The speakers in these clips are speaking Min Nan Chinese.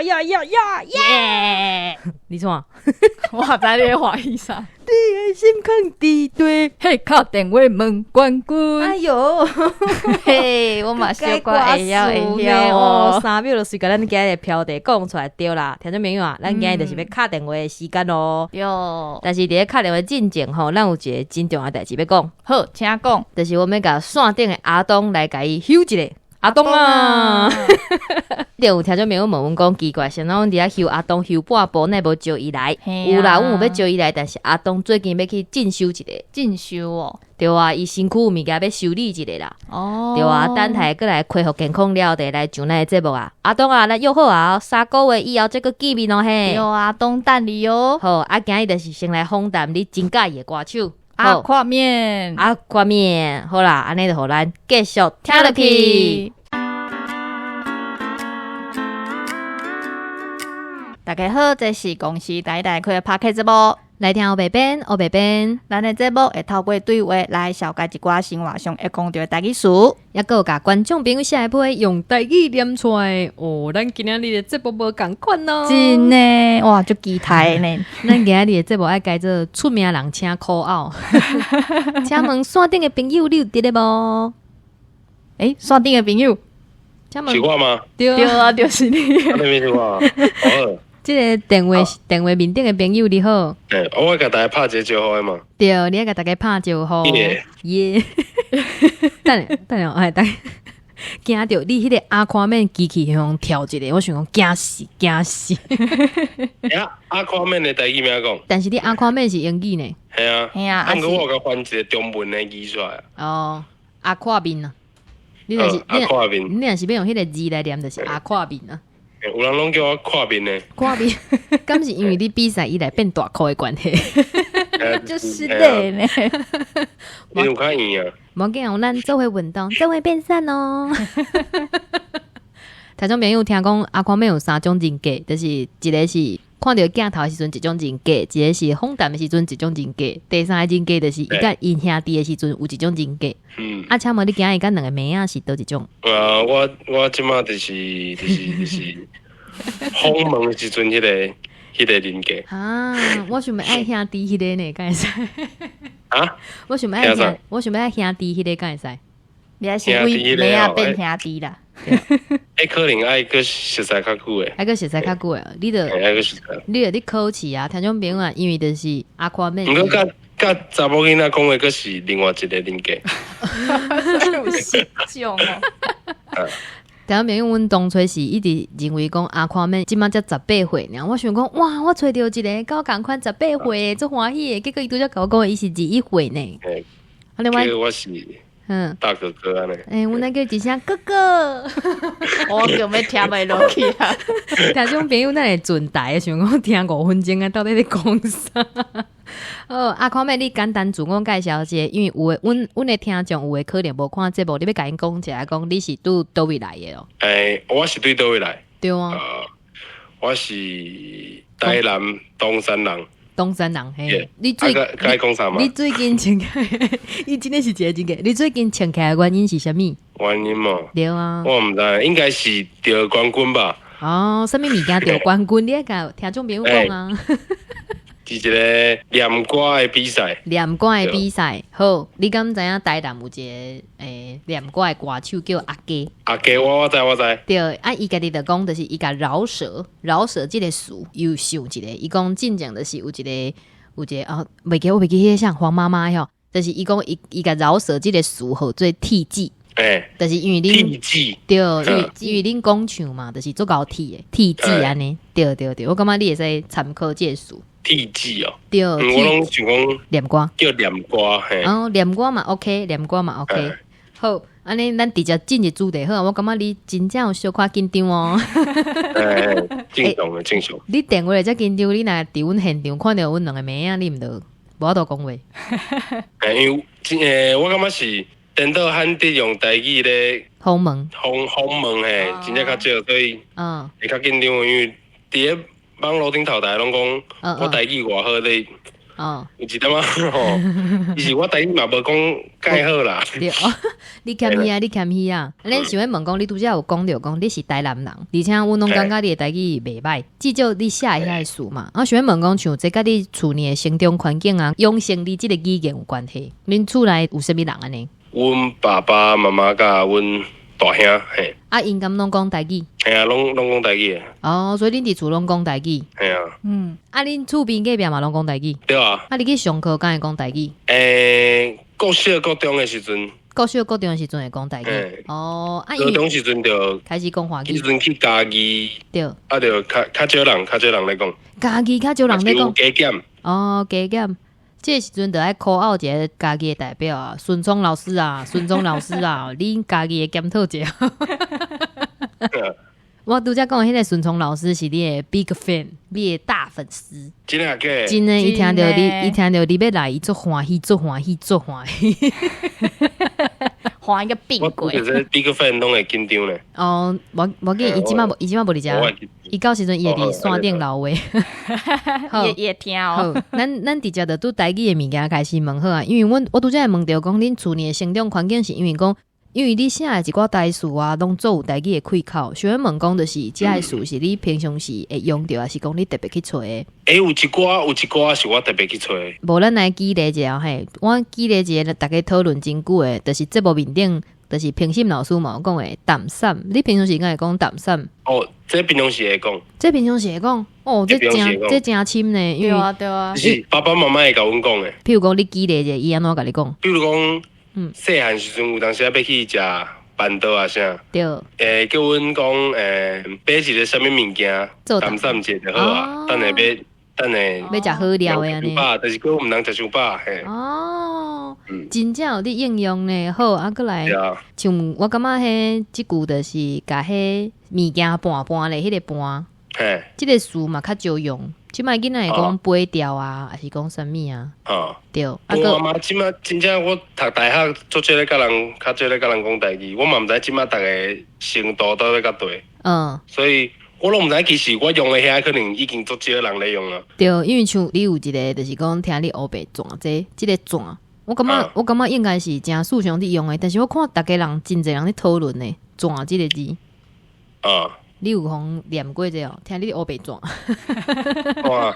呀呀呀呀耶！你創？我知你咧歡喜啥？你的心囥佇地。嘿，敲電話問冠軍。哎喲，嘿，我嘛小可會曉會曉哦哦。 3秒就隨共咱今日的標題講出來對啦，聽眾朋友啊，咱今日就是欲敲電話的時間咯。對，但是佇咧敲電話進前吼，咱有一个真重要的代誌欲講，好，請講。就是我們共線頂的阿東來共伊翕一下。阿東啊，一定有聽眾朋友問阮講奇怪，啥物阮佇遐翕阿東翕半晡，哪無招伊來？有啦，阮有欲招伊來，但是阿東最近欲去進修一下。進修哦。對啊，伊身軀有物件欲修理一下啦。哦。對啊，等待閣來恢復健康了後，就來上咱的節目啊。阿東啊，咱約好啊，3個月以後再閣見面哦嘿。對，阿東等你哦。好，啊，今日就是先來訪談你真佮意的歌手。阿闊面，阿闊面，好啦，按呢就予咱繼續聽落去。大家好，這是公視台台開的 Podcast 節目，來聽烏白編，烏白編。咱的節目會透過對話來紹介一寡生活上會講著的台語詞，猶閣有共觀眾朋友寫的批用台語念出來。哦，咱今仔日的節目無仝款哦，真的哇，足期待呢。咱今仔日的節目愛改做出名人請 call out，請問線頂的朋友你有佇咧無？欸，線頂的朋友，請問是我嗎？對對啊，就是你。啊，啥物是我？好。這个電話面頂的朋友你好。欸，我共大家拍一個招呼的嘛。對，你愛共大家拍招呼。耶耶。等下，等下，哎，等下，驚著你彼个阿寬面機器向跳一个，我想講驚死，驚死。欸，阿寬面的台語名講？但是你阿寬面是英語呢？係啊。係啊。啊，毋過我有共翻一個中文的字出來。哦，阿闊面啊。你若是阿闊面，你若是欲用彼个字來念，就是阿闊面啊。有人攏叫我闊面呢。闊面，敢是因為你比賽以來變大箍的關係？就是的呢。你有較圓啊？無要緊，咱做伙運動，做伙變瘦哦。聽眾朋友聽講，阿寬面有三種人格，就是一个是看著鏡頭的時陣一種人格，一个是訪談的時陣一種人格，第三个人格就是伊佮𪜶兄弟的時陣有一種人格。嗯。啊，請問你今日佮兩個妹仔是佗一種？啊，我這馬就是訪問的時陣，彼個人格。啊，我想欲愛兄弟彼個呢，敢會使？啊？我想欲愛兄弟彼個敢會使？你還是為妹仔變兄弟啦？欸，可能愛閣熟似較久的，愛閣熟似較久的，你著愛閣熟似。你著咧考試啊，聽眾朋友啊，因為就是阿寬面。毋過佮佮查某囡仔講話，閣是另外一個人格。有失種哦。聽眾朋友，阮當初是一直認為講阿寬面這馬才18歲爾，我想講哇，我揣著一个佮我仝款十八歲，足歡喜的，結果伊拄才共我講伊是21歲呢。欸，結果我是大哥哥按呢。欸，阮來叫一聲哥哥，我就欲聽袂落去啊！聽眾朋友，咱會轉台，想講聽5分鐘啊，到底咧講啥？好，阿寬妹，你簡單自我介紹一下，因為有的，阮的聽眾有的可能無看節目，你欲共𪜶講一下，講你是對佗位來的哦？欸，我是對佗位來？對啊。我是台南東山人。東山人嘿，你最你最近穿起來，伊真的是一个真个。你最近穿起來的原因是啥物？原因嘛？對啊，我毋知，應該是得冠軍吧？哦，啥物物件得冠軍？你愛共聽眾朋友講啊。是一个念歌的比賽。念歌的比賽，好，你敢知影台南有一個念歌的歌手叫阿雞？阿雞，我知我知。對，啊，伊家己就講，就是伊共饒舌，饒舌這个詞又想一个，伊講進前就是有一个，有一个哦，袂記我袂記彼个啥黃媽媽吼，就是伊講伊共饒舌這个詞號做鐵舌。欸，就是因為恁對，因為恁講唱嘛，就是足𠢕鐵的鐵舌按呢，對對對，我感覺你會使參考這个詞。鐵舌哦，對，我攏想講念歌，叫念歌嘿。哦，念歌嘛 OK，念歌嘛 OK。好，按呢咱直接進入主題好，我感覺你真正有小可緊張哦。欸，正常的正常。你電話來遮緊張，你若佇阮現場看著阮兩個妹仔，你毋著無法度講話。欸，因為欸，我感覺是顛倒漢得用台語咧訪問，訪問嘿，真正較少，所以會較緊張，因為佇咧網路頂頭大家攏講我台語偌好咧，有一點仔吼，其實我台語嘛無講蓋好啦。對，你謙虛啊，你謙虛啊。咱想欲問講，你拄才有講著講你是台南人，而且阮攏感覺你的台語袂䆀，至少你寫的遐个詞嘛。我想欲問講，像這佮你厝內的成長環境啊，養成你這个語言有關係？恁厝內有啥物人按呢？阮爸爸媽媽佮阮大兄，嘿。啊，𪜶敢攏講台語？嘿啊，攏攏講台語的。哦，所以恁佇厝攏講台語。嘿啊。啊，恁厝邊隔壁嘛攏講台語？對啊。啊，你去上課敢會講台語？國小國中的時陣。國小國中的時陣會講台語。哦，啊，高中時陣就開始講華語。彼陣去嘉義。啊，就較較少人，較少人咧講。嘉義較少人咧講。加減。哦，加減。這個時陣就愛 call out 一个嘉義的代表啊，孫聰老師啊，孫聰老師啊，恁嘉義的檢討者。我拄才講的彼个孫聰老師是你的 big fan，你的大粉絲。真的假的？真的，伊聽著你，伊聽著你欲來，伊足歡喜，足歡喜，足歡喜。歡個病鬼。我就是 big fan 攏會緊張咧。哦，無無緊，伊這擺無，伊這擺無佇遮。伊到時陣伊會佇山頂樓話。伊會聽哦。好，咱咱直接就拄台語的物件開始問好啊，因為阮我拄才會問著講，恁厝內的成長環境是因為講，因為你寫的一寡台詞啊，攏做有台語的開口，想欲問講就是，這个詞是你平常時會用著，還是講你特別去揣的？欸，有一寡有一寡是我特別去揣的。無，咱來舉例一下嘿，我舉例一个，大家討論真久的，就是節目面頂，就是評審老師嘛有講的淡散。你平常時敢會講淡散？哦，這平常時會講。這平常時會講，哦，這真這真深呢，因為對啊對啊。是爸爸媽媽會共阮講的。譬如講，你舉例一下，伊按怎共你講？比如講，細漢時陣有當時仔欲去食辦桌啊啥，叫阮講，買一个啥物物件，淡散者就好啊，等下欲等下欲食好料的按呢。就是叫阮毋通食傷飽嘿。哦，真正有佇應用呢，好啊，閣來，像我感覺彼這句就是共彼物件盤盤咧，彼个盤，這个詞嘛較少用。這擺囡仔會講飛調啊，還是講啥物啊？對。啊，我嘛這擺真正我讀大學足少咧佮人，較少咧佮人講台語，我嘛毋知這擺逐个程度到底較濟。所以我攏毋知，其實我用的遐可能已經足少人咧用了。對，因為像你有一个，就是講聽你烏白轉這這个轉，我感覺我感覺應該是誠時常佇用的，但是我看逐家人真濟人咧討論呢，轉這个字。你有予念過這哦？聽你烏白轉。哇，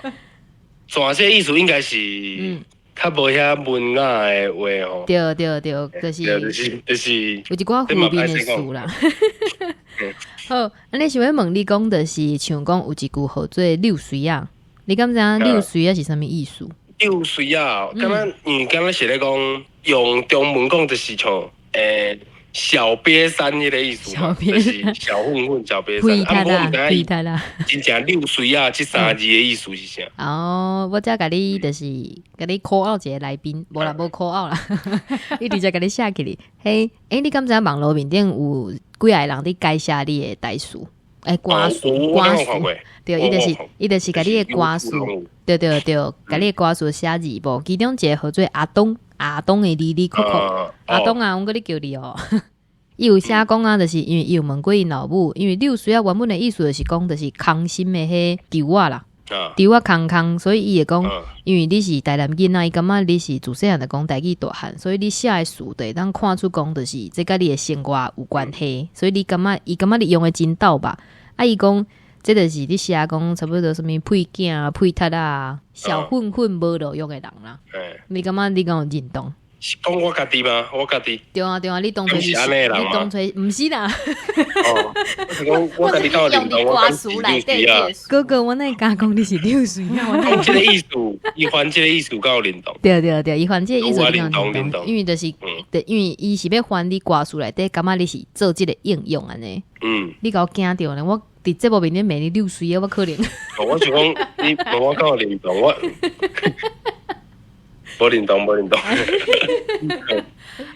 轉這意思應該是較無遐文雅的話吼。對對對，就是就是就是有一寡負面的詞啦。好，按呢想欲問你講，就是像講有一句號做遛媠仔，你敢知影遛媠仔是啥物意思？遛媠仔，敢若因為敢若是咧講用中文講，就是像小癟三彼个意思嘛，就是小混混、小癟三。啊，我毋知影真正遛媠仔這三字的意思是啥？哦，我才共你就是共你 call out 一个來賓，無啦，無 call out 啦，伊直接共你寫起來。嘿，欸，你敢知影網路面頂有幾个人佇解寫你的台詞？欸，歌詞，歌詞，對，伊就是伊就是共你的歌詞，對對對，共你的歌詞寫字幕，其中一个號做阿東。阿東的哩哩扣扣，阿東啊，阮閣咧叫你哦。伊有寫講啊，就是因為伊有問過𪜶老母，因為遛媠仔原本的意思就是講，就是空心的彼球仔啦，球仔空空，所以伊會講，因為你是台南囡仔，伊感覺你是自細漢就講台語大漢，所以你寫的詞就會當看出講，就是這佮你的生活有關係，所以你感覺伊感覺你用的真到吧？啊，伊講這就是你寫講差不多啥物屁囝啊、屁踢啊、小混混無路用的人啦。你感覺你敢有認同？是講我家己嗎？我家己。對啊對啊，你當初是，你當初毋是啦。哦，我是講我家己敢有認同，我講是遛媠仔。哥哥，我哪會敢講你是遛媠仔？講這个意思，伊翻這个意思敢有認同？對對對，伊翻這个意思敢有認同？因為就是，對，因為伊是欲翻你歌詞內底，感覺你是做這个應用按呢。你共我驚著咧，我佇節目面頂罵你遛媠仔，我可能。我是講你問我敢有認同，我無認同，無認同。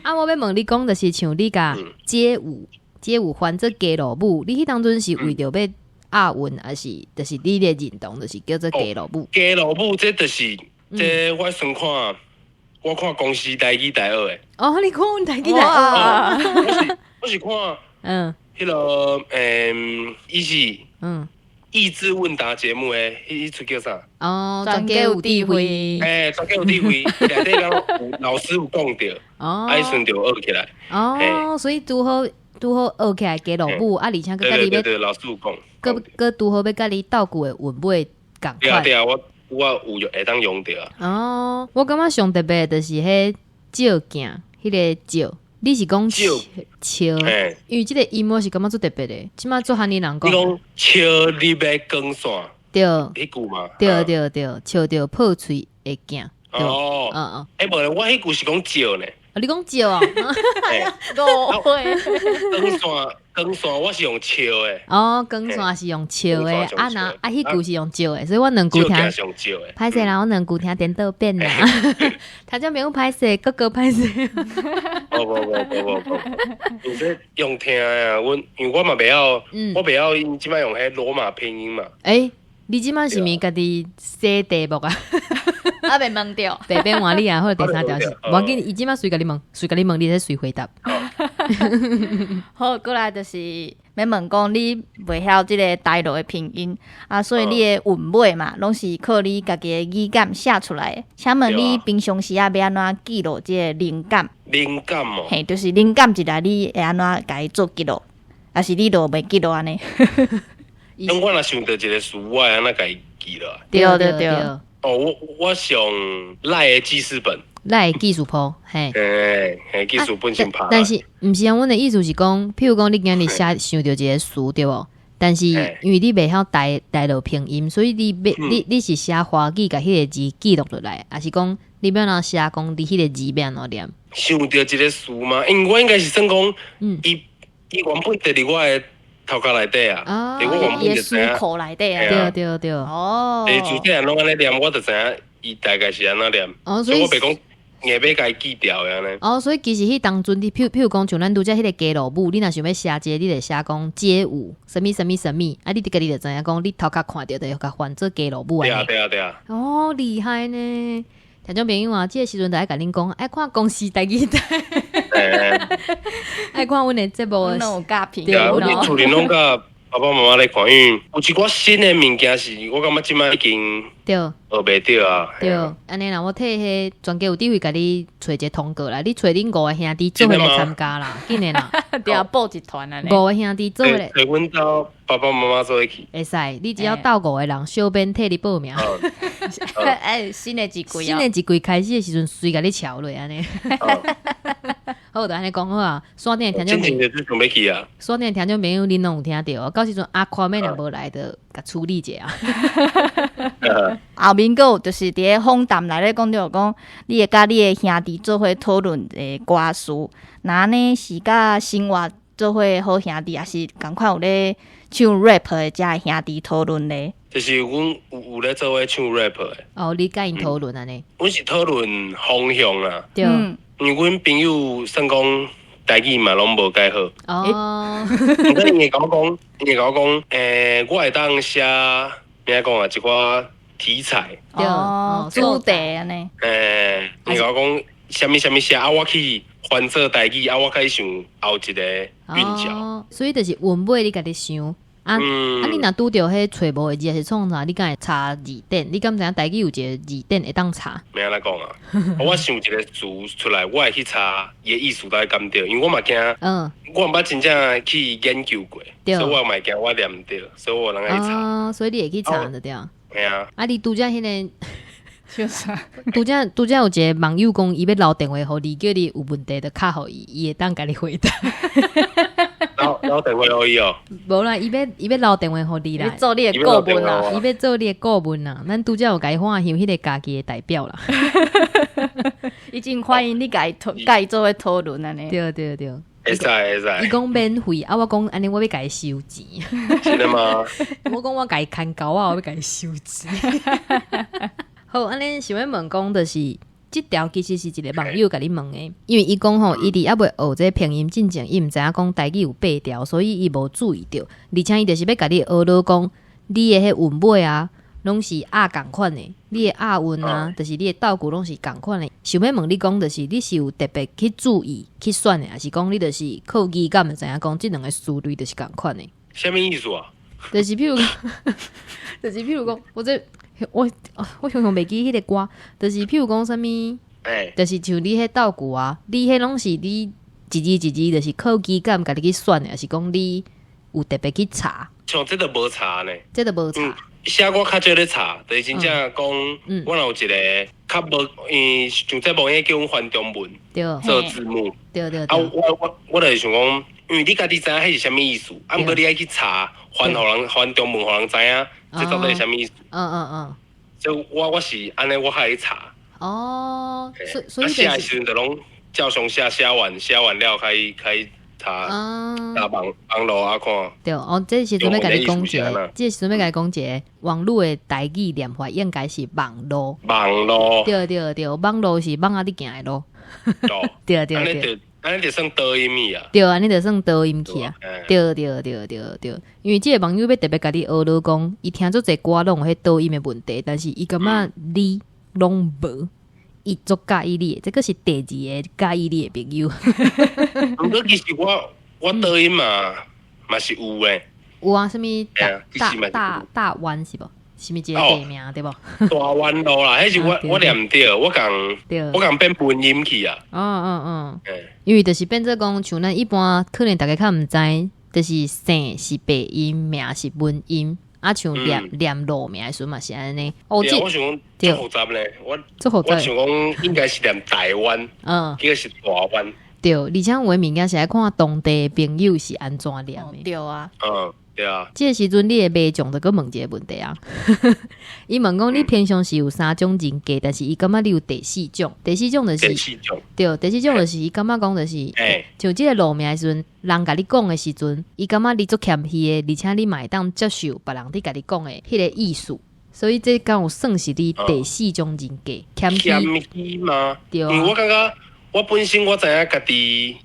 啊，我欲問你講，就是像你共街舞，街舞翻做街路舞，你彼當陣是為著欲押韻，還是就是你的認同，就是叫做街路舞？街路舞這就是這我先看，我看公視台語台學的。哦，你看阮台語台學？我是我是看，彼个伊是，益智問答節目的，彼出叫啥？哦，專家有智慧。欸，專家有智慧，內底敢有老師有講著，啊，彼陣就學起來。哦，所以拄好拄好學起來加落母，啊，而且閣佮你欲，對，老師有講，閣閣拄好欲佮你鬥句的韻尾仝款。對啊對啊，我有用會當用著啊。哦，我感覺上特別的就是彼照鏡，彼個照。你是講笑，因為這個音我是感覺足特別的，這馬足罕你人講。你講笑入的光線，對，彼句嘛？對對對，笑著破喙的鏡。哦，嗯嗯。欸，無，我彼句是講照呢。你講照啊？誤會。光線，光線，我是用笑的。哦，光線是用笑的，啊那啊，彼句是用照的，所以我兩句聽。歹勢啦，我兩句聽顛倒變啦。聽眾朋友歹勢，閣閣歹勢。無無無無無無，你這用聽的啊，阮因為我嘛袂曉，我袂曉𪜶這擺用彼羅馬拼音嘛。欸，你這擺是毋是家己寫題目啊？啊，袂問著。白變換你啊，好，第三條是，無要緊，伊這擺隨共你問，隨共你問，你會使隨回答。好，過來就是欲問講你袂曉這个台語的拼音啊，所以你的韻尾嘛，攏是靠你家己的語感寫出來的。請問你平常時啊，欲按怎記錄這个靈感？靈感哦，嘿，就是靈感一來，你會按怎共伊做記錄？抑是你就袂記錄按呢？咁我若想著一个詞，我會按怎共伊記落？對對對。哦，我是用 LINE 的記事本，LINE 記事簿，嘿，嘿，嘿，記事本先拍。但是，毋是啊？阮的意思是講，譬如講，你今日寫想著一个詞，對無？但是因為你袂曉台語拼音，所以你欲你是寫華語，共彼个字記錄落來，抑是講你欲按怎寫？講你彼个字欲按怎念？想著一个詞嗎？因為我應該是算講，伊原本佇佇我的頭殼內底啊，佇我原本就知影。庫內底啊，對對對。哦。欸，自細漢攏按呢念，我就知影伊大概是按怎念。哦，所以我袂講硬欲共伊記牢按呢。哦，所以其實彼當陣你，譬如講，像咱拄才彼个街路舞，你若想欲寫這個，你就寫講街舞，啥物啥物啥物，啊，你家己就知影講，你頭殼看著就會共翻做街路舞按呢。對啊對啊對啊。哦，厲害呢！聽眾朋友啊，這个時陣就愛共恁講，愛看公視台語台，愛看阮的節目。攏有教片。對啊，阮厝裡攏佮爸爸媽媽咧看，因為有一寡新的物件是我感覺這擺已經對學袂著啊。對，按呢啦，我替彼專家有智慧共你揣一个通告啦，你揣恁五个兄弟做伙來參加啦，緊的啦。對啊，報一團按呢。五个兄弟做伙來。揣阮兜爸爸媽媽做伙去。會使，你只要鬥五个人，小編替你報名。欸，新的一季，新的一季開始的時陣，隨共你撨落按呢。好，就按呢講好啊。山頂的聽眾朋友，山頂的聽眾朋友，恁攏有聽著哦。到時陣阿寬妹若無來，就共處理一下。後面閣有就是佇咧訪談內底講著講，你會佮你的兄弟做伙討論的歌詞，若按呢是佮生活做伙好兄弟，抑是仝款有咧唱 rap 的遮的兄弟討論咧？就是阮有咧做伙唱 rap 的。哦，你佮𪜶討論按呢？阮是討論方向啦。對。因為阮朋友算講台語嘛，攏無蓋好。哦。毋過伊會共我講，伊會共我講，欸，我會當寫，按怎講啊，一寡題材。哦，主題按呢。欸，伊共我講，啥物啥物寫，啊，我去翻做台語，啊，我開始想後一个韻腳。哦，所以就是韻尾你家己想。啊啊！你若拄著彼揣無的字，抑是創啥？你敢會查字典？你敢知影台語有一个字典會當查？欲按怎講啊？我想一个詞出來，我會去查伊的意思到底敢對，因為我嘛驚，我毋捌真正去研究過，所以我嘛會驚我念毋對，所以我有人愛去查。哦，所以你會去查著對。嘿啊。啊，你拄才彼个，就是。拄才拄才有一个網友講，伊欲留電話予你，叫你有問題就敲予伊，伊會當共你回答。留電話予伊哦。無啦，伊欲伊欲留電話予你啦。伊做你的顧問啦，伊欲做你的顧問啦。咱拄才有共伊看向彼个家己的代表啦。伊真歡迎你共伊討，共伊做伙討論按呢。對對對。會使會使。伊講免費，啊我講按呢，我欲共伊收錢。真的嗎？我講我共伊牽狗仔，我欲共伊收錢。好，按呢想欲問講就是，這條其實是一个網友共你問的，因為伊講吼，伊佇猶未學這拼音進前，伊毋知影講台語有八條，所以伊無注意著。而且伊就是欲共你學落講，你的彼韻尾啊，攏是押仝款的，你的押韻啊，就是你的鬥句攏是仝款的。想欲問你講，就是你是有特別去注意去選的，抑是講你就是靠語感就知影講，這兩个詞類就是仝款的？啥物意思啊？就是譬如講，我這我我常常袂記彼個歌，就是譬如講啥物，就是像你彼鬥句啊，你彼攏是你一字一字，就是靠語感家己去選的，抑是講你有特別去查？像這都無查呢。這都無查。寫歌較少咧查，就是真正講，阮有一個較無，因像這部影叫阮翻中文，做字幕，啊，我就是想講，因為你家己知影彼是啥物意思，啊，毋過你愛去查翻予人翻中文，予人知影，這到底是啥物意思？所以我是按呢，我較愛查。哦，所以寫的時陣就攏照常寫，寫完了開開查查網路啊看。對，哦，這時陣欲共你講一个，這時陣欲共你講一个，網路的台語念法應該是網路。網路。對對對，網路是蠓仔咧行的路。對對對。按呢就算多音去啊。對，按呢就算多音去啊。對對對對對，因為這個網友欲特別共你學落講，伊聽足濟歌攏有彼多音的問題，但是伊感覺你攏無。伊足佮意你的，這個是第二个佮意你的朋友。毋過其實我多音嘛嘛是有的。有啊，啥物大大大大灣是無？是毋是一個地名對無？大灣路啦，彼是我念毋對，我共變分音去啊。哦哦哦，因為就是變做講，像咱一般可能大家較毋知，就是姓是白音，名是文音。啊，像念念路名的時陣嘛是按呢。哦，我想講足複雜咧，我想講應該是念台灣，結果是大灣。對，而且有的物件是愛看當地的朋友是按怎念的。對啊。嗯，對啊。這個時陣你的麥將就閣問一個問題啊。伊問講你平常時有三種人格，但是伊感覺你有第四種，第四種就是，第四種，對，第四種就是伊感覺講就是，像這個路名的時陣，人共你講的時陣，伊感覺你足謙虛的，而且你嘛會當接受別人佇共你講的彼個意思，所以這敢有算是你第四種人格？謙虛謙虛嗎？對啊。因為我感覺我本身我知影家己，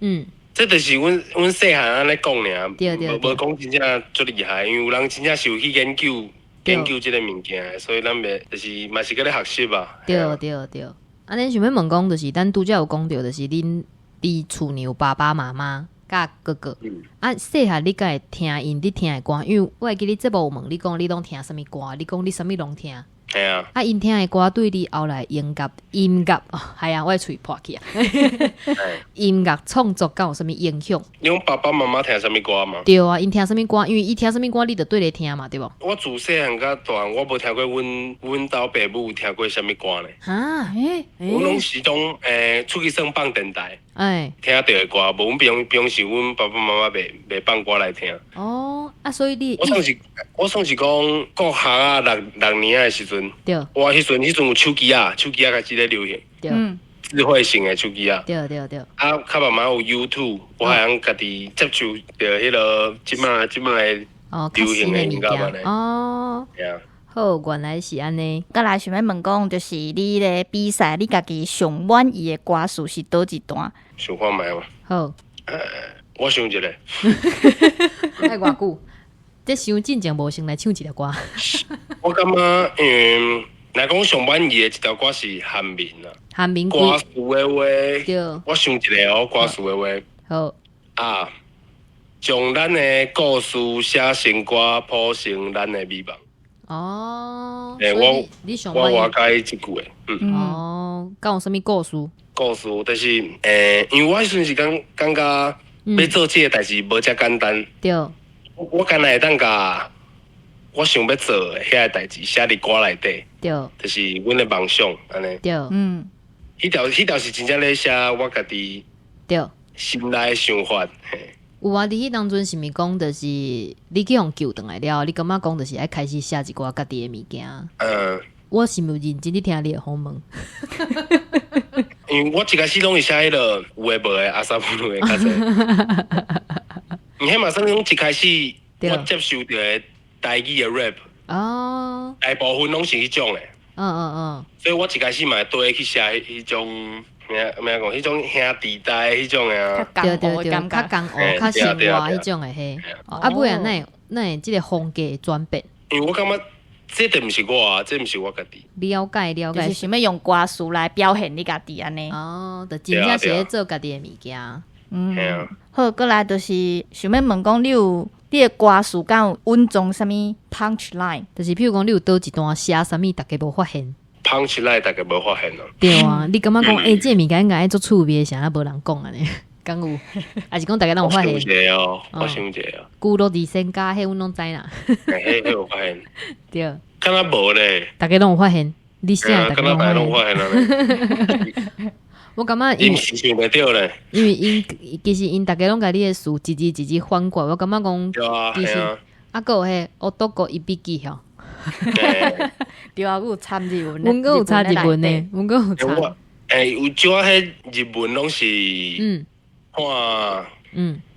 這就是阮細漢按呢講爾，無講真正足厲害，因為有人真正是有去研究這個物件，所以咱袂就是嘛是閣咧學習啊。對對對，啊，恁想欲問講，就是咱拄才有講著，就是恁佇厝內有爸爸媽媽佮哥哥。啊，細漢你敢會聽𪜶佇聽的歌？因為我會記得節目有問你講，你攏聽啥物歌？你講你啥物攏聽。嘿啊。啊，𪜶聽的歌對你後來音樂，係啊，我的喙破去啊。音樂創作敢有啥物影響？你講爸爸媽媽聽啥物歌嗎？對啊，𪜶聽啥物歌？因為伊聽啥物歌，你就綴咧聽嘛，對無？我自細漢到大漢，我無聽過阮兜爸母有聽過啥物歌呢。哈？阮攏是種出去耍放電台，聽著的歌，無阮平常時，阮爸爸媽媽袂放歌來聽。哦，啊，所以你我算是講國學啊六年的時陣，我彼陣有手機啊，手機啊開始咧流行，智慧型的手機啊，啊，較慢慢有 YouTube，我會用家己接觸著彼个這馬的流行的音樂呢。哦。好，原來是按呢。閣來想欲問講，就是你咧比賽，你家己上滿意的歌詞是佗一段？想看覓嗎？好。我想一下。愛偌久？這想進前無先來唱一條歌。我感覺，若講上滿意的一條歌是《韓民》啊。韓民歌詞的話，我想一下哦，歌詞的話。好。啊，將咱的故事寫成歌，譜成咱的美夢。哦，我我佮意這句的，嗯。哦，敢有啥物故事？故事就是，因為我彼陣是感覺欲做這個代誌無遮簡單。我敢若會當共我想欲做的遐個代誌寫佇歌內底。就是阮的夢想，按呢。彼條是真正咧寫我家己心內的想法。有啊，佇彼當陣是毋是講，就是你去予救轉來了，你感覺講就是愛開始寫一寡家己的物件。我是毋是有認真佇聽你的訪問？因為我一開始攏是寫彼个有的無的阿薩布魯的較濟。伊彼嘛算講一開始我接受著的台語的 rap，大部分攏是彼種的。所以我一開始嘛會綴去寫彼種。咩講？彼種兄弟台彼種的啊，對對對，較江湖、較生活彼種的嘿。啊，尾啊，哪會這個風格轉變？因為我感覺這就毋是我啊，這毋是我家己。了解了解，就是想欲用歌詞來表現你家己按呢。哦，就真正是咧做家己的物件。嘿啊。好，過來就是想欲問講，你有你的歌詞敢有隱藏啥物 punch line？就是譬如講，你有佗一段寫啥物，逐家無發現。 punch line 逐家無發現咯。對啊，你感覺講，欸，這个物件應該愛足趣味，啥啊無人講按呢？敢有？抑是講逐家攏有發現？我想一下哦，我想一下哦。孤落二仙家，彼阮攏知啦。彼彼有發現。對。敢若無咧？逐家攏有發現，你寫逐家攏發現啊。我感覺因為想袂著咧，因為𪜶其實𪜶逐家攏共你的詞一字一字翻過來，我感覺講，其實啊，閣有彼男一匹吼。對啊，有參日文，阮閣有插日文的，阮閣有插。欸，有少彼日文攏是，看，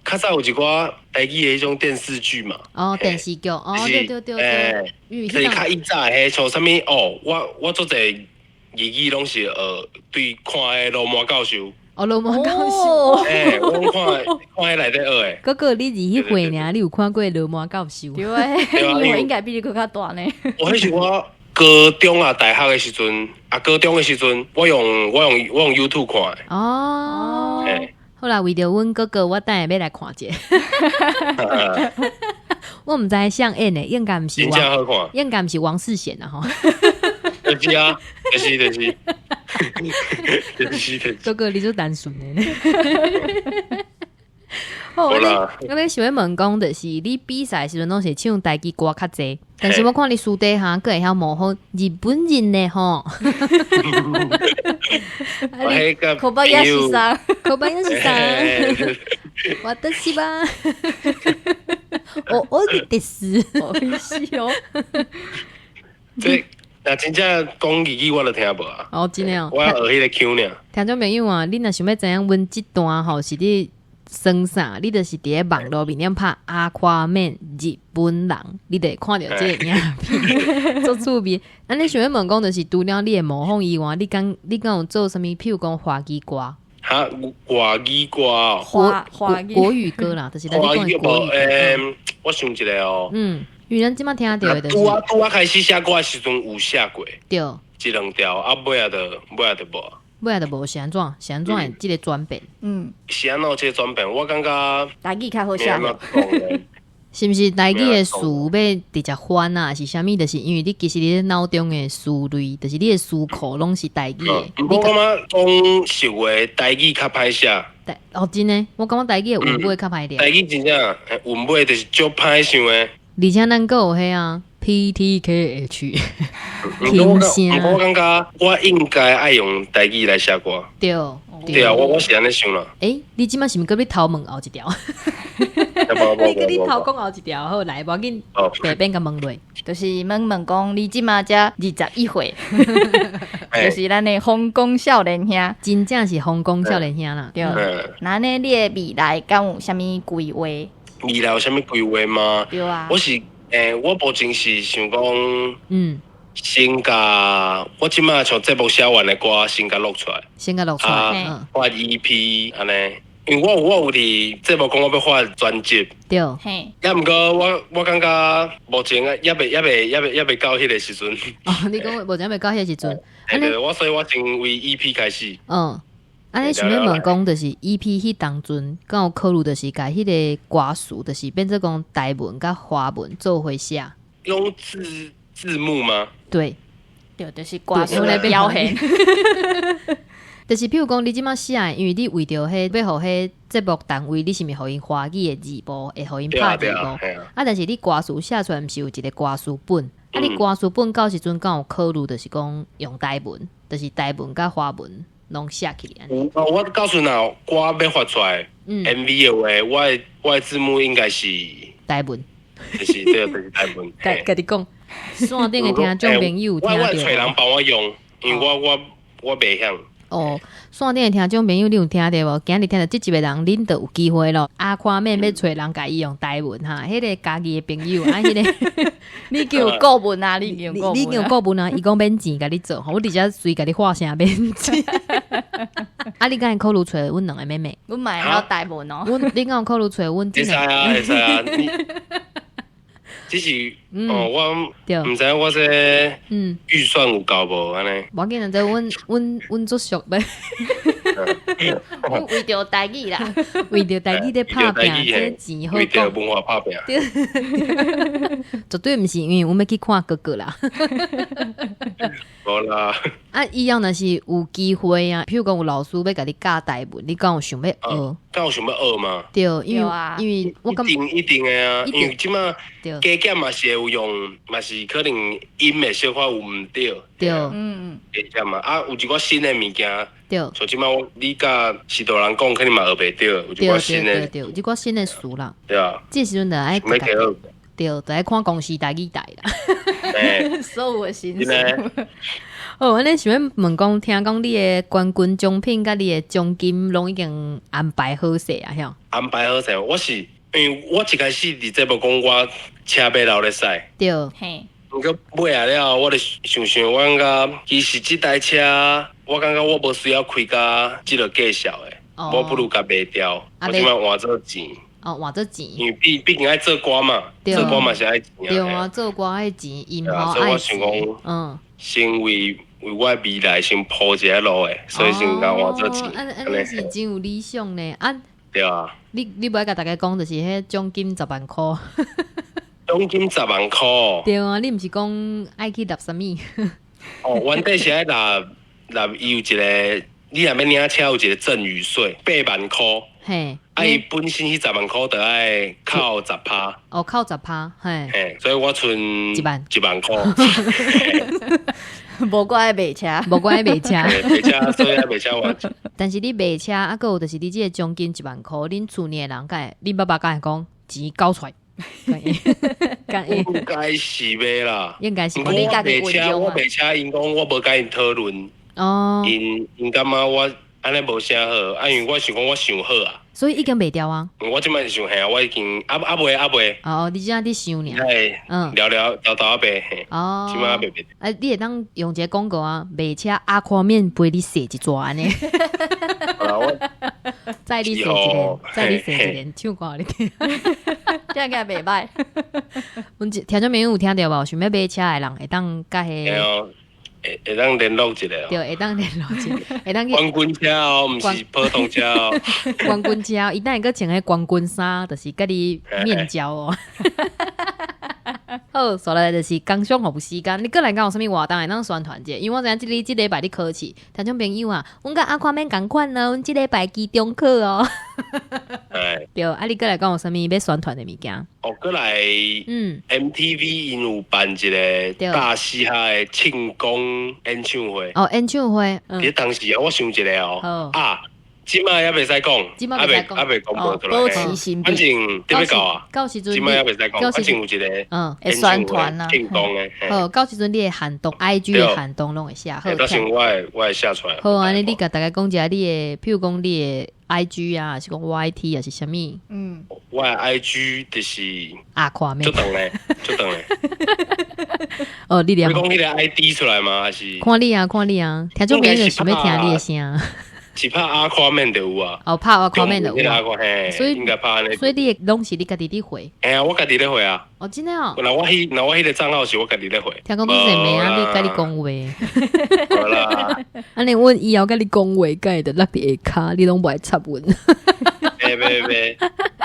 較早有一寡台語的彼種電視劇嘛。哦，電視劇，哦，對對對對，就是較以早的彼像啥物哦，我足濟日語攏是學對看彼羅馬教授。哦，羅馬教授。欸，我攏看看彼內底學的。哥哥，你二彼歲爾，你有看過羅馬教授？對啊，我應該比你閣較大呢。我彼是我高中啊，大學的時陣啊，高中的時陣，我用 YouTube 看的。哦。好啦，為著阮哥哥，我等下欲來看一下。我毋知誰演的，應該毋是王，應該毋是王世賢啊吼。就是啊，就是就是，就是就是。哥哥，你足單純的呢。好啦，我咧想欲問講，就是你比賽時陣攏是唱台語歌較濟，但是我看你私底下閣會曉模仿日本人呢吼。小林さん，小林さん，私は，我です，おいしい哦。這若真正講日語，我就聽無啊。哦，真的哦。我學彼個腔爾。聽眾朋友啊，你若想欲知影阮這段吼是咧耍啥，你就是佇咧網路面頂拍阿誇面日本人，你就會看著這个影片，足趣味。按呢想欲問講，就是除了你的模仿以外，你敢有做啥物？譬如講華語歌。哈，華語歌哦。國語歌啦，就是咱咧講的國語歌。欸，我想一下哦。嗯，因為咱這擺聽著的就是。拄仔拄仔開始寫歌的時陣有寫過。對。一兩條，啊，尾仔就尾仔就無。尾仔就無，是按怎？是按怎會這个轉變？嗯。是按怎這个轉變？我感覺。台語較好寫。是毋是台語的詞欲直接翻啊？是啥物？就是因為你其實你腦中的思慮，就是你的思考攏是台語的。我感覺講實話，台語較歹寫。哦，真的，我感覺台語的韻尾較歹念。台語真正韻尾就是足歹想的。而且咱閣有彼啊 P T K H 停聲。我感覺我應該愛用台語來寫歌。對。對啊，我是按呢想啦。欸，你這擺是毋是閣欲偷問後一條？你閣你偷講後一條，好來，無要緊，白變共問落。就是問問講，你這擺才21歲，就是咱的風光少年兄，真正是風光少年兄啦。對。那呢，你的未來敢有啥物規劃？未來有啥物規劃嗎？對啊。我是，欸，我目前是想講，先共我這擺像節目寫完的歌，先共錄出來，先共錄出來，發 EP 按呢，因為我有佇節目講我欲發專輯，對，抑毋過我感覺目前啊，猶未到彼个時陣。哦，你講目前猶未到彼個時陣，對，我所以我先為 EP 開始。嗯，按呢想欲問講，就是 EP 彼當陣，敢有考慮就是共彼个歌詞，就是變做講台文佮華文做伙寫。用字幕嗎？對，對，就是歌詞的表現。就是譬如講，你這擺寫的，因為你為著彼欲予彼節目單位，你是毋是予𪜶華語的字幕，會予𪜶拍字幕？啊，但是你歌詞寫出來，毋是有一個歌詞本？啊，你歌詞本到時陣敢有考慮，就是講用台文，就是台文佮華文攏寫起來。有啊，我到時若歌欲發出來，MV 的話，我的字幕應該是台文，就是對，就是台文。共你講，線頂的聽眾朋友有聽我會揣人幫我用，因為我袂曉。哦，線頂的聽眾朋友，你有聽著無？今日聽著這集的人，恁就有機會咯。阿誇妹欲揣人共伊用台文哈，彼个家己的朋友啊，彼个你叫顧問啊，你叫你叫顧問啊，伊講免錢共你做，我直接隨共你畫聲免錢。啊，你敢會考慮揣阮兩个妹妹？阮嘛會曉台文哦。阮你敢有考慮揣阮？會使啊，會使啊。只是，哦，我毋知我這預算有夠無按呢？無要緊，這阮阮阮足俗欲。為著台語啦，為著台語咧拍拚，這錢好為著文化拍拚。對，絕對毋是因為阮欲去看哥哥啦。無啦。啊，以後若是有機會啊，譬如講有老師欲共你教台文，你敢有想欲學？敢有想欲學嗎？對，因為因為我感覺一定一定的啊，因為這馬加減嘛是會有用，嘛是可能音會小可有毋對。對，加減嘛，啊，有一寡新的物件。對。像這馬我你佮序大人講，可能嘛學袂著，有一寡新的。對對對，有一寡新的詞啦。對啊。這時陣就愛對，就愛看公視台語台啦。所有的新詞。哦，按呢想欲問講，聽講你的冠軍獎品佮你的獎金攏已經安排好勢啊，遐？安排好勢，我是因為我一開始佇節目講我車欲流咧駛。對。嘿。毋過尾仔了後，我就想想，我感覺其實這台車，我感覺我無需要開甲這個價數的，我不如共賣掉，我這擺換做錢。哦，換做錢。因為畢畢竟愛做歌嘛，做歌嘛是愛錢啊。對啊，做歌愛錢，音樂愛錢。所以我想講，先為為我未來先鋪一個路的，所以先共換做錢。按按呢是真有理想呢，啊。對啊。你你無愛共大家講，就是彼獎金十萬箍。獎金十萬箍。對啊，你毋是講愛去納啥物？哦，原底是愛納納，伊有一個，你若欲領車有一個贈與稅八萬箍。嘿。啊，伊本身彼十萬箍就愛扣十趴。哦，扣十趴，嘿。嘿，所以我賰一萬一萬箍。無怪愛賣車，無怪愛賣車，賣車，所以愛賣車換錢。但是你賣車，啊，閣有就是你這個獎金一萬箍，恁厝裡的人敢會，恁爸爸敢會講錢交出來？應該是袂啦，應該是。我賣車，我賣車，𪜶講我無共𪜶討論。哦。𪜶𪜶感覺我按呢無啥好，啊，因為我想講我想好啊。所以已經賣掉啊。我這擺是想嘿啊，我已經啊啊未啊未。哦，你這佇想爾。嗯。聊聊沓沓仔賣，嘿。哦。這擺還袂賣。啊，你會當用一個廣告啊，賣車阿寬免陪你踅一逝按呢。載你踅一輪，載你踅一輪，唱歌予你聽。這樣袂䆀。阮這聽眾朋友有聽著無？想欲買車的人會當佮彼。會會當聯絡一下哦。對，會當聯絡一下，會當去。冠軍車哦，毋是普通車哦。冠軍車，伊等下閣穿彼冠軍衫，就是佮你面交哦。好，煞來就是工商服務時間，你閣來講有啥物活動會當宣傳者？因為我知影這裡這禮拜咧考試，聽眾朋友啊，阮佮阿寬免仝款哦，阮這禮拜期中考哦。對，啊，你閣來講有啥物欲宣傳的物件？哦，閣來，MTV 𪜶有辦一個大嘻哈的慶功演唱會。哦，演唱會。佇當時啊，我想一下哦，啊，這擺猶袂使講，猶未猶未公布出來。保持神秘。反正佇欲到啊，到時陣這擺猶袂使講，反正有一個會宣傳啊，慶功的。好，到時陣你的限動，IG 的限動攏會寫。好，到時我會寫出來。好，按呢你共大家講一下你的，譬如講你的 IG 啊，還是講 YT 還是啥物？我的 IG 就是阿寬免，足長咧，足長咧。哦，你你講彼個 ID 出來嗎？還是？看你啊，看你啊，聽眾朋友想欲聽你的聲。是拍阿寬免就有啊。哦，拍阿寬免就有啊。所以應該拍按呢。所以你的攏是你家己佇回？嘿啊，我家己咧回啊。哦，真的哦。若我彼若我彼個帳號是我家己咧回。聽講你是妹啊，你共你講話。無啦。按呢，阮以後共你講話，敢會著落佇下跤，你攏無愛插阮。袂袂袂，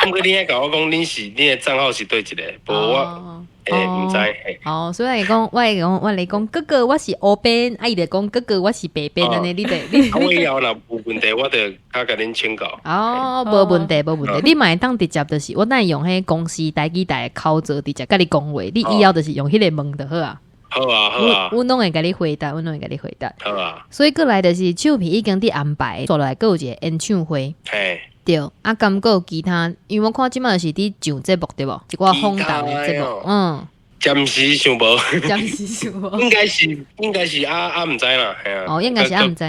毋過你愛共我講，恁是恁的帳號是佗一個？無我。欸，毋知。哦，所以講，我會講，我來講，哥哥我是烏邊，啊伊就講哥哥我是白邊，按呢你著你。我以後若有問題，我就較共恁請教。哦，無問題，無問題，你嘛會當直接就是，我等下用彼公司台語台的口座直接共你講話，你以後就是用彼個問就好啊。好啊，好啊。阮攏會共你回答，阮攏會共你回答。好啊。所以過來就是唱片已經佇安排，煞落來閣有一個演唱會。嘿。對，啊，敢閣有其他？因為我看這擺就是佇上節目對無？一寡訪談的節目，嗯。暫時想無，暫時想無。應該是應該是啊啊毋知啦，嘿啊。哦，應該是啊毋知。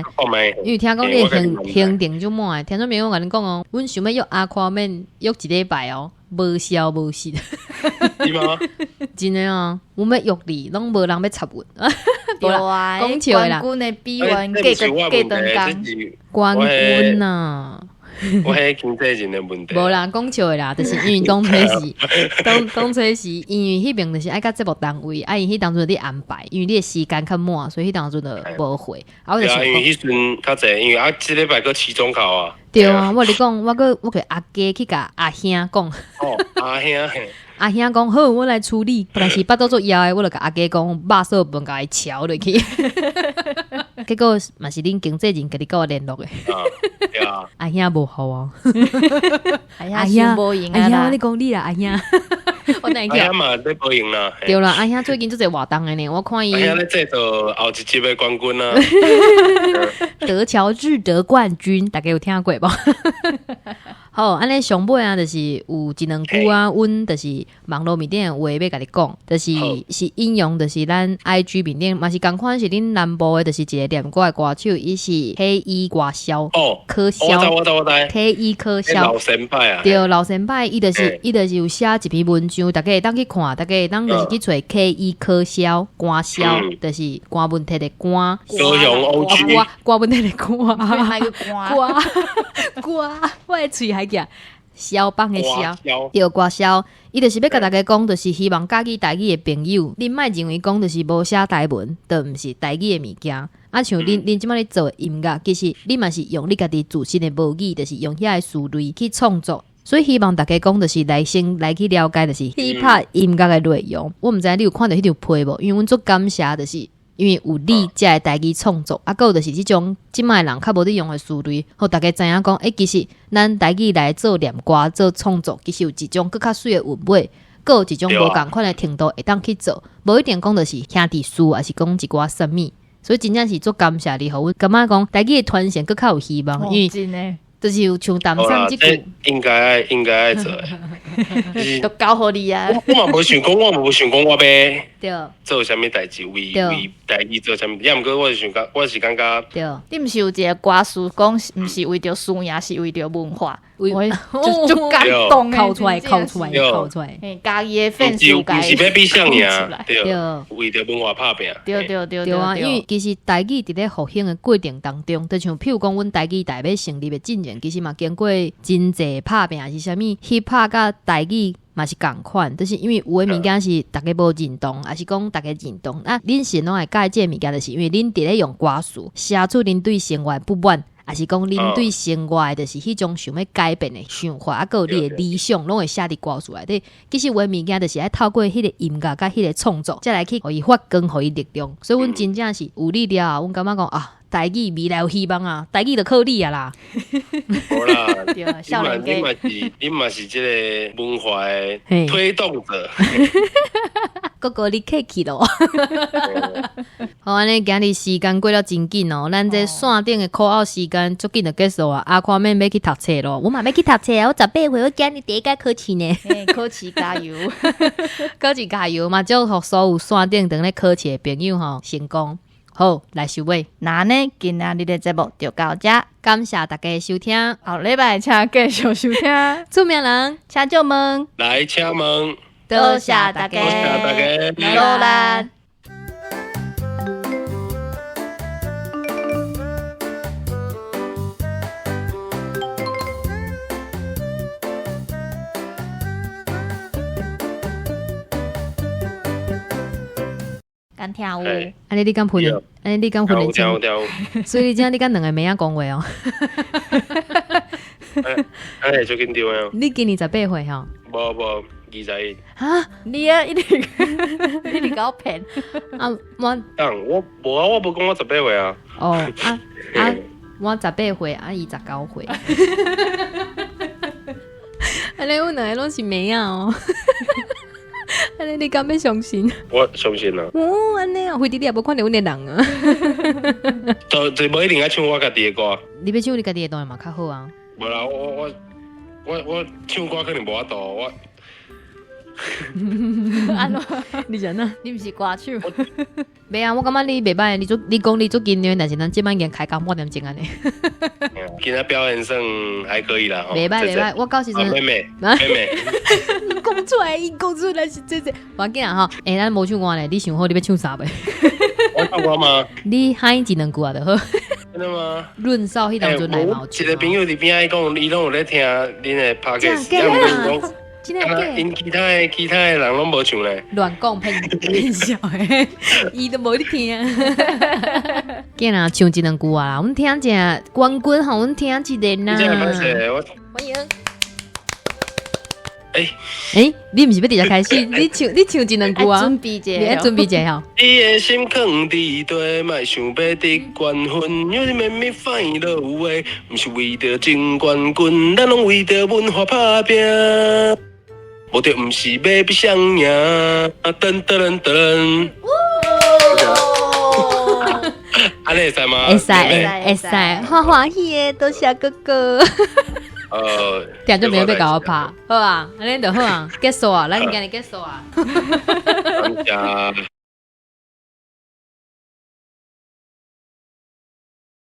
因為聽講你的行行程足滿的，聽眾朋友我共恁講哦，阮想欲約阿寬免約一禮拜哦，無消無息。是嗎？真的哦，阮欲約你，攏無人欲插阮。對啊，講笑的啦。冠軍的比完過過長工。冠軍啊！我彼經紀人的問題。無啦，講笑的啦，就是因為當初是當初是因為彼爿就是愛佮節目單位，啊𪜶彼當陣佇安排，因為你的時間較滿，所以彼當陣就無回。啊，我就對啊，想因為彼陣較濟，因為啊，這禮拜閣期中考啊。對啊，我跟你講，我閣我共阿家去共阿兄講。哦，阿兄嘿。阿兄講好，我來處理。本來是腹肚足枵的，我就共阿家講肉燥飯共伊撨落去。結果嘛是恁經紀人家己佮我聯絡的。啊，對啊。阿兄無好啊。阿兄無閒啊阿兄，我咧講你啦，阿兄。我等阿兄嘛咧無閒啦。對啦，阿兄最近做濟活動的呢，我看伊。阿兄咧製造後一集的冠軍啊。德喬治得冠軍，大家有聽過無？好，按呢上尾啊，就是有一兩句啊，阮就是網路面頂的話欲共你講，就是是引用，就是咱 IG 面頂嘛是仝款是恁南部的，就是一个念歌的歌手，伊是黑衣歌梟，哦，柯梟，我知我知我知，黑衣柯梟，老先輩啊，對，老先輩，伊就是有寫一篇文章，大家會當去看，大家會當就是去揣黑衣柯梟，歌梟，就是關問題的關，高雄 OG，關問題的關，歌歌，我的喙還寄消放的消，對歌梟，伊就是欲共大家講，就是希望教語台語的朋友，恁莫認為講就是無寫台文，就毋是台語的物件。啊，像恁這擺咧做的音樂，其實你嘛是用你家己自身的母語，就是用遐个思慮去創作。所以希望大家講，就是來先來去了解，就是 hip hop 音樂的內容。我毋知你有看著彼張批無？因為阮足感謝，就是因為有你才會台語創作，啊，閣有就是這種這擺的人較無咧用的思慮，予大家知影講，欸，其實咱台語來做念歌、做創作，其實有一種閣較媠的韻味，閣有一種無仝款的程度會當去做，無一定講就是兄弟事，抑是講一寡啥物。所以真正是足感謝你，予阮感覺講台語的傳承閣較有希望，因為就是有像淡水這句，應該愛應該愛做的，都交予你啊！我嘛無想講，我嘛無想講，我欲做啥物代誌，為為台語做啥物，抑毋過我是想講，我是感覺，對，你毋是有一個歌詞講，毋是為著輸贏，是為著文化，我就足感動哭出來，哭出來，哭出來。嘿，家己的粉絲毋是欲比誰贏，對，為著文化拍拚。對對對對啊，因為其實台語佇咧復興的過程當中，就像譬如講，阮台語台欲成立的進前，其實嘛經過真濟拍拚，是啥物 hip hop 佮台語嘛是仝款，就是因為有的物件是逐家無認同，抑是講逐家認同。啊，恁是怎會佮意這个物件，就是因為恁佇咧用歌詞寫出恁對生活的不滿，抑是講恁對生活的就是彼種想欲改變的想法，啊，閣有你的理想，攏會寫佇歌詞內底。其實有的物件就是愛透過彼個音樂佮彼個創作，才來去予伊發光，予伊力量。所以阮真正是有你了後，阮感覺講啊，台語未來有希望啊！台語就靠你啊啦！無啦，你嘛是你嘛是這个文化的推動者。哥哥你客氣咯。好，按呢今日時間過了真緊哦，咱這線頂的 call out 時間足緊就結束啊。阿寬免欲去讀冊咯，我嘛欲去讀冊啊！我18歲，我今日第一屆考試呢。考試加油，考試加油嘛！祝福所有線頂當咧考試的朋友吼成功。好，來收尾。那呢，今仔日的節目就到這，感謝大家收聽。後禮拜請繼續收聽。出名人，請借問，來請問，多謝大家，多謝大家，努力。敢聽有？按呢你敢噴？按呢你敢噴？所以你這你敢兩个妹仔講話哦？哎，足緊張的。你今年18歲吼？無無，21。哈？你啊，一直一直共我騙。啊，我。我無啊，我無講我18歲啊。哦啊啊！我18歲，啊伊19歲。按呢阮兩个攏是妹仔哦。按呢你敢欲相信？我相信啊。哦，按呢哦，非得你也無看著阮的人啊。就就無一定愛唱我家己的歌。你欲唱你家己的當然嘛較好啊。無啦，我唱歌可能無法度，我。按怎？你是按怎？你毋是歌手？袂啊，我感覺你袂䆀，你足你講你足緊張，但是咱這擺已經開講半點鐘按呢。今仔表演算還可以啦。袂䆀袂䆀，我到時陣。妹妹，妹妹。伊講出來，伊講出來是這這。無要緊啊吼，欸，咱無唱歌咧，你想好你欲唱啥袂？我唱歌嗎？你喊一兩句啊就好。真的嗎？潤少彼當陣來嘛有一個朋友佇邊仔講，伊攏有咧聽恁的 podcast，真假？真的假？𪜶其他的人攏無唱咧。亂講騙騙笑的，伊都無咧聽。囝啊，唱一兩句啊，阮聽者冠軍予阮聽一下啦。歡迎。欸欸，你毋是欲直接開始？你唱一兩句啊？準備者，你愛準備者吼。你的心囥佇底，莫想欲得冠軍，You make me find the way，毋是為著爭冠軍，咱攏為著文化拍拚。無著毋是欲比誰贏，噔噔噔噔。按呢會使嗎？會使會使，歡歡喜的，多謝哥哥。聽眾朋友欲共我拍，好啊，按呢就好啊，結束啊，咱今日結束啊。感謝。